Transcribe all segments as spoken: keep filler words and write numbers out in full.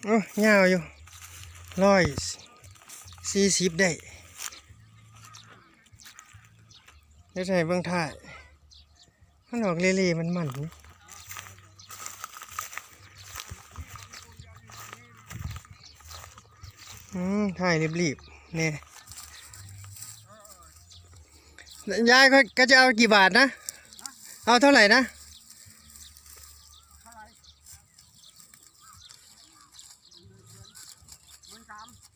โอ้ยาวอยู่ ร้อยสี่สิบได้ เดี๋ยวจะให้เบิ่งท้าย มันออกเล่ๆมันๆนี่ อืม ท้ายรีบๆเนี่ย ยายก็ก็จะเอากี่บาทนะ เอาเท่าไหร่นะ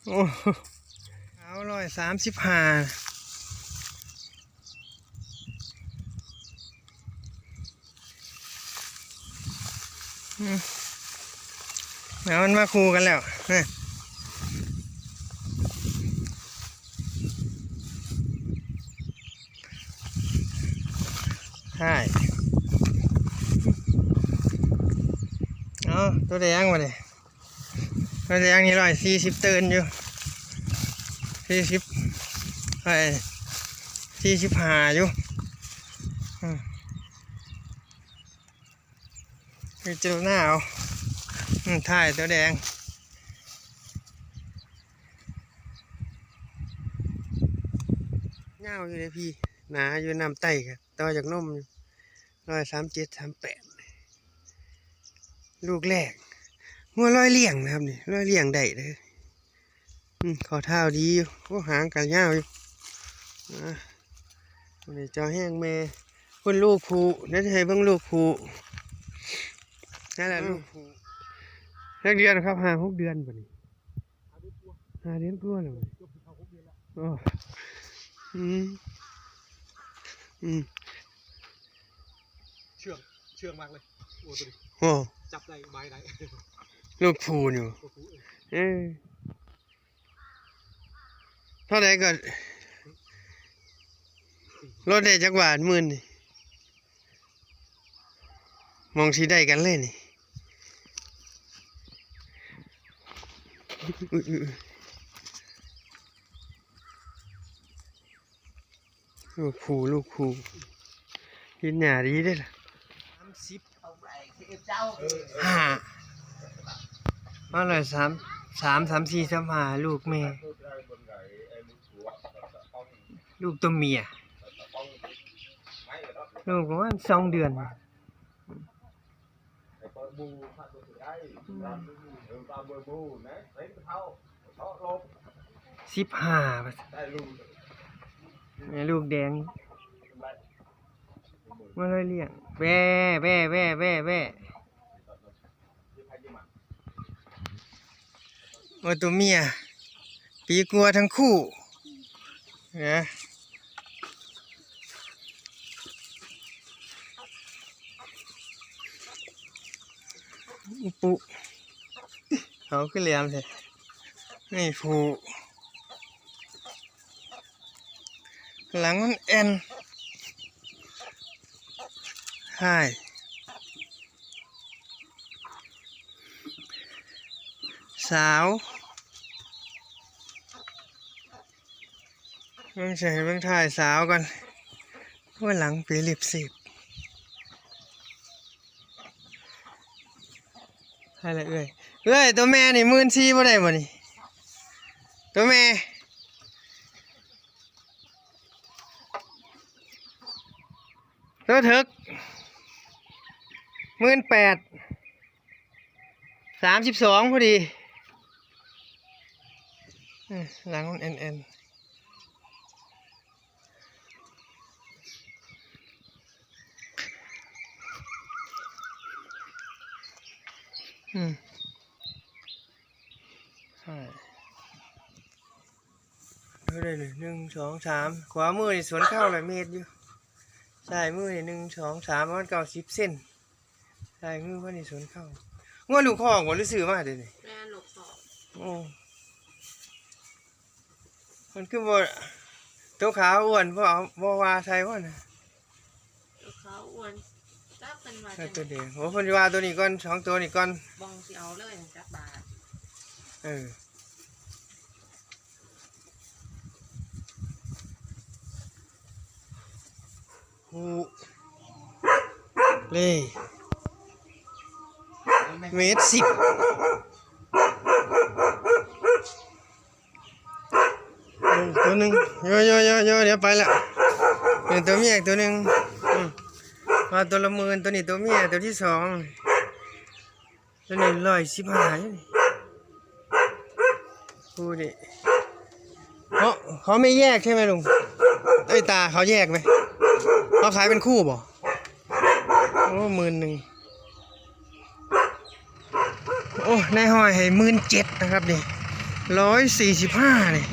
โอ้ เอาร้อยสามสิบห้า อืม แล้วมันมาคู่กันแล้วนะ ใช่ เอาตัวแดงมาเลย ตัวแดงนี่ร้อยสี่สิบตื่นอยู่ สี่สิบ ไอ้สี่สิบห้าอยู่ อืม พิจารณาเอา อืม ท้ายตัวแดง ยาวอยู่เลยพี่ หนาอยู่ น้ำไต้ครับ ต่อจากนมอยู่ ร้อยสามเจ็ด สามแปด ลูกแรก งัวร้อยเลี้ยงนะครับนี่ ร้อยเลี้ยงได้เลย อืม ข้อเท้าดีอยู่ โอ้ หางก็ยาวอยู่ อ่า นี่เจ้าแห้งแม่ เพิ่นลูกผู้ เดี๋ยวจะให้เบิ่งลูกผู้ นั่นแหละ อืม ลูกผู้ จักเดือนครับ ห้าหกเดือนบ่นี่ ห้าเดือนกว่าแล้วบ่นี่ อ๋อ อืม อืม เชื่อง เชื่องมากเลย โอ้ ตัวนี้ โอ้ จับได้ ไม้ได้ ลูกผู้อยู่ ตัวผู้เอง เออ เท่าไหร่ก็ ลดได้จักบาท หมื่นนี่ มองสิได้กันเลยนี่ อุ๊ย อุ๊ย อุ๊ย ลูกผู้ ลูกผู้ กินหญ้าดีเด้อล่ะ สามสิบห้า มาเลย สาม สาม สาม สี่ สาม ห้า ลูกแม่ ลูกตัวเมีย ลูกประมาณสองเดือน อืม สิบห้า แม่ลูกแดง มาเลยเลี้ยง แว่ แว่ แว่ แว่ แว่ โอ้ ตัวเมีย ปีกว่าทั้งคู่ นะ อุปุ เขาคือแหลมแท้ นี่ผู้ หลังมันแอ่น ใช่ สาว เบิ่งใส่เบิ่งท้ายสาวก่อน ว่าหลังปีลิบสิบ ให้ละเอื้อย เอื้อย ตัวแม่นี่ หมื่นสี่ บ่ได้บ่นี่ ตัวแม่ ตัวเถิก หมื่นแปด สามสิบสอง พอดี เออ หลังมันแอ่นๆ อืม ใช่ เท่าไหร่นี่ หนึ่ง สอง สาม ขวามือนี่สวนเข้าหลายเมตรอยู่ ซ้ายมือนี่ หนึ่ง สอง สาม ประมาณ เก้าสิบ เซน ซ้ายมือเพิ่นนี่สวนเข้า งัวลูกคอกบ่หรือซื้อมาเดี๋ยวนี้ แม่ลูกคอก โอ้ มันคือบ่ ตัวขาวอ้วน บ่เอา บ่ว่าใส่บ่นะ ตัวขาวอ้วน จักเพิ่นว่า เออ จัง ตัวเดียว โอ้ เพิ่นว่าตัวนี้ก่อน สองตัวนี้ก่อน บ่สิเอาเลยจักบาท เออ ฮูเล่ เมตรสิบ ตัวหนึ่ง โยโยโยโย เดี๋ยวไปละ นี่ตัวเมียอีกตัวหนึ่ง อืม มาตัวละหมื่น ตัวนี้ตัวเมีย ตัวที่สอง ตัวนี้ร้อยสิบห้าอยู่นี่ คู่นี่ เขา เขาไม่แยกใช่ไหมลุง เอ้ย ตา เขาแยกไหม เขาขายเป็นคู่บ่ โอ้ หมื่นหนึ่ง โอ้ นายห้อยให้หมื่นเจ็ดนะครับนี่ ร้อยสี่สิบห้านี่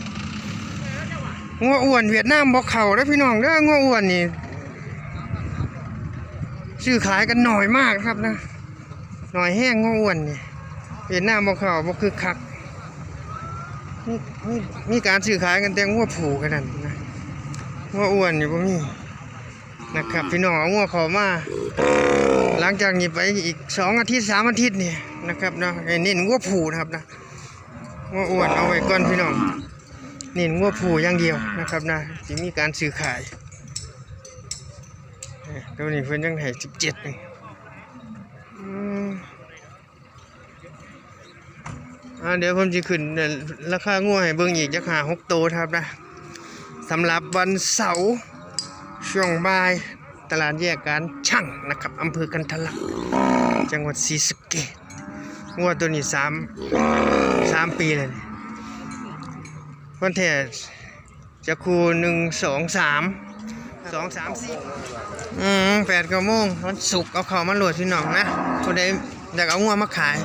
งัวอ้วนเวียดนามบ่เข้าเด้อพี่น้องเด้อ งัวอ้วนนี่ ซื้อขายกันน้อยมากครับนะ น้อยแฮง งัวอ้วนนี่ เวียดนามบ่เข้า บ่คึกคัก มี มี มีการซื้อขายกันแต่งัวผู้แค่นั้นนะ งัวอ้วนนี่บ่มี นะครับ พี่น้องเอางัวเข้ามา หลังจากนี้ไปอีกสองอาทิตย์ สามอาทิตย์นี่นะครับเนาะ ให้เน้นงัวผู้นะครับนะ งัวอ้วนเอาไว้ก่อนพี่น้อง เน้นงัวผู้อย่างเดียวนะครับนะ สิมีการซื้อขาย เอ้ย ตัวนี้เพิ่นยังให้สิบเจ็ดนี่ อืม อ่า เดี๋ยวผมจะขึ้น เอ่อ ราคางัวให้เบิ่งอีกจักห้าหกโตนะครับนะ สำหรับวันเสาร์ ช่วงบ่าย ตลาดแยกการช่างนะครับ อำเภอกันทะลัก จังหวัดศรีสะเกษ งัวตัวนี้สาม สามปีเลยนี่ วันแท้ จะคู่ หนึ่ง สอง สาม สอง สาม สี่ อืม แปด เก้า โมง วันศุกร์ เอาเข้ามาโหลดพี่น้องนะ ผู้ใดอยากเอางัวมาขาย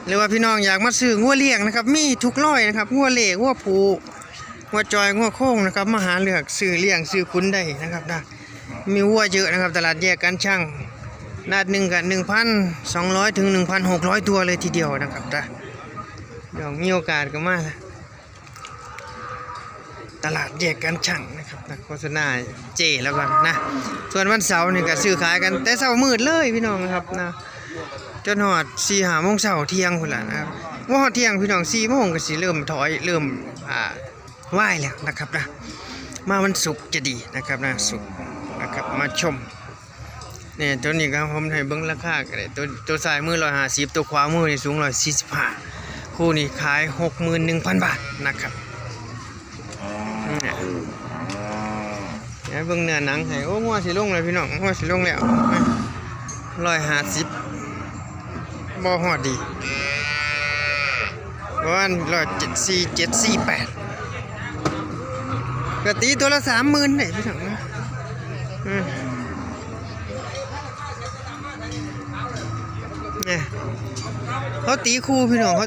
หรือว่าพี่น้องอยากมาซื้องัวเลี้ยงนะครับ มีทุกร้อยนะครับ งัวเล่ งัวผู้ งัวจอย งัวโค้งนะครับ มาหาเลือกซื้อเลี้ยงซื้อขุนได้นะครับนะ มีวัวเยอะนะครับ ตลาดแยกการช่าง นัดหนึ่งกับ หนึ่งพันสองร้อย ถึง หนึ่งพันหกร้อย ตัวเลยทีเดียวนะครับนะ เดี๋ยวมีโอกาสก็มา ตลาดแยกการช่างนะครับนะ โฆษณาเจ้แล้วกันนะ ส่วนวันเสาร์นี่ก็ซื้อขายกันแต่เช้ามืดเลยพี่น้องนะครับนะ จนฮอดสี่ห้าโมงเช้า เที่ยงพุ้นล่ะนะครับ บ่ฮอดเที่ยงพี่น้อง สี่โมงก็สิเริ่มถอย เริ่ม อ่า วายแล้วนะครับนะ มาวันศุกร์จะดีนะครับนะ ศุกร์นะครับ มาชม นี่ ตัวนี้ครับ ผมให้เบิ่งราคาก็ได้ ตัว ตัวซ้ายมือ ร้อยห้าสิบ ตัวขวามือนี่สูง ร้อยสี่สิบห้า คู่นี้ขาย หกหมื่นหนึ่งพัน บาทนะครับ เนี่ย เดี๋ยวเบิ่งเนื้อหนังให้ โอ้ งัวสิลงแล้วพี่น้อง งัวสิลงแล้ว ร้อยห้าสิบ บ่ฮอดดี ประมาณ ร้อยเจ็ดสิบสี่ เจ็ดสิบแปด ก็ตีตัวละ สามหมื่น ได้พี่น้องนะ อืม เนี่ย เขาตีคู่พี่น้องเขา